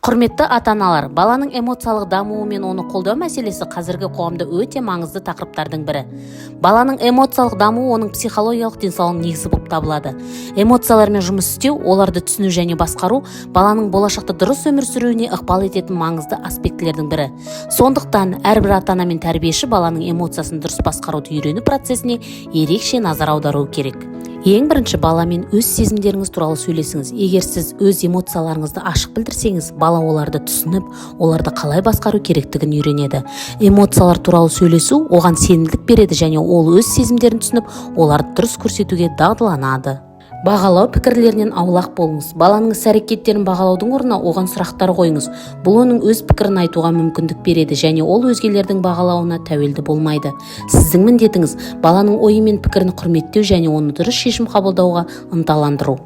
Құрметті ата-аналар, баланың эмоциялық дамуы мен оны қолдау мәселесі қазіргі қоғамда өте маңызды тақырыптардың бірі. Баланың эмоциялық дамуы оның психологиялық денсаулығының негізі болып табылады. Эмоциялармен жұмыс істеу, оларды түсіну және басқару баланың болашақта дұрыс өмір сүруіне ықпал ететін маңызды аспектілердің бірі. Сондықтан әрбір ата-ана мен тәрбиеші баланың эмоциясын дұрыс басқаруды үйрену процесіне ерекше назар аударуы керек. Ең бірінші баламен өз сезімдеріңіз туралы сөйлесіңіз. Егер сіз өз эмоцияларыңызды ашық білдірсеңіз, бала оларды түсініп, оларды қалай басқару керектігін үйренеді. Эмоциялар туралы сөйлесу оған сенімділік береді және ол өз сезімдерін түсініп, оларды дұрыс көрсетуге дағдыланады. Бағалау пікірлерінен аулақ болыңыз. Баланың іс-әрекеттерін бағалаудың орнына оған сұрақтар қойыңыз. Бұл оның өз пікірін айтуға мүмкіндік береді және ол өзгелердің бағалауына тәуелді болмайды. Сіздің міндетіңіз – баланың ойы мен пікірін құрметтеу және оны дұрыс шешім қабылдауға ынталандыру.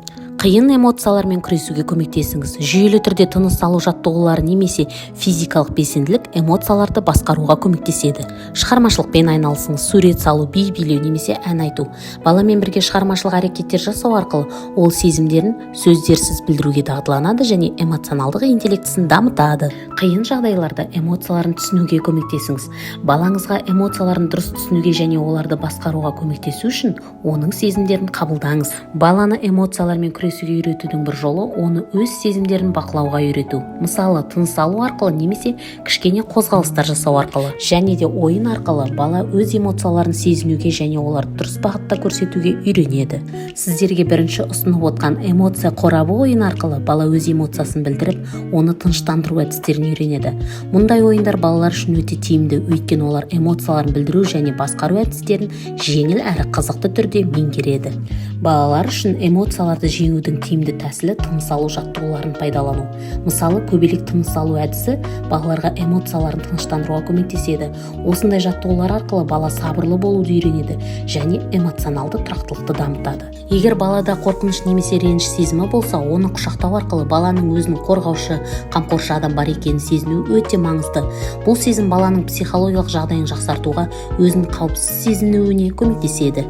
Қиын эмоциялармен күресуге көмектесіңіз. Жүйелі түрде тыныс алу жаттығулары немесе физикалық белсенділік эмоцияларды басқаруға көмектеседі. Шығармашылықпен айналысыңыз: сурет салу, би билеу немесе ән айту. Баламен бірге шығармашылық әрекеттер жасау арқылы ол сезімдерін сөздерсіз білдіруге дағдыланады және эмоционалдық интеллектісін дамытады. Қиын жағдайларда эмоцияларын түсінуге көмектесіңіз. Балаңызға эмоцияларын дұрыс түсінуге және оларды басқаруға көмектесу үшін оның сезімдерін қабылдаңыз. Баланы эмоциялармен күресуге үйретудің бір жолы – оны өз сезімдерін бақылауға үйрету. Мысалы, тыныс алу арқылы немесе кішкене қозғалыстар жасау арқылы және де ойын арқылы бала өз эмоцияларын сезінуге және оларды дұрыс бағытта көрсетуге үйренеді. Сіздерге бірінші ұсынып отқан «Эмоция қорабы» ойын арқылы бала өз эмоциясын білдіріп, оны тыныштандыру әдістерін үйренеді. Мұндай ойындар балалар үшін өте тиімді, өйткені олар эмоцияларын білдіру және басқару әдістерін жеңіл әрі қызықты түрде меңгереді. Балалар үшін эмоцияларды жеңудің тиімді тәсілі – тыныс алу жаттығуларын пайдалану. Мысалы, көбелек тыныс алу әдісі балаларға эмоцияларын тыныштандыруға көмектеседі. Осындай жаттығулар арқылы бала сабырлы болуды үйренеді және эмоционалды тұрақтылықты дамытады. Егер балада қорқыныш немесе реніш сезімі болса, оны құшақтау арқылы баланың өзін қорғаушы, қамқоршы адам бар екенін сезінуі өте маңызды. Бұл сезім баланың психологиялық жағдайын жақсартуға, өзін қауіпсіз сезінуіне көмектеседі.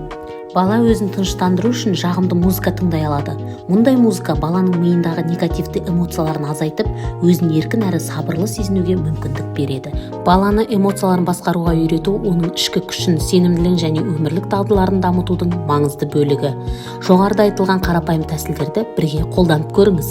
Бала өзін тыныштандыру үшін жағымды музыка тыңдай алады. Мұндай музыка баланың миындағы негативті эмоцияларын азайтып, өзін еркін әрі сабырлы сезінуге мүмкіндік береді. Баланы эмоцияларын басқаруға үйрету – оның ішкі күшін, сенімділігін және өмірлік дағдыларын дамытудың маңызды бөлігі. Жоғарыда айтылған қарапайым тәсілдерді бірге қолданып көріңіз.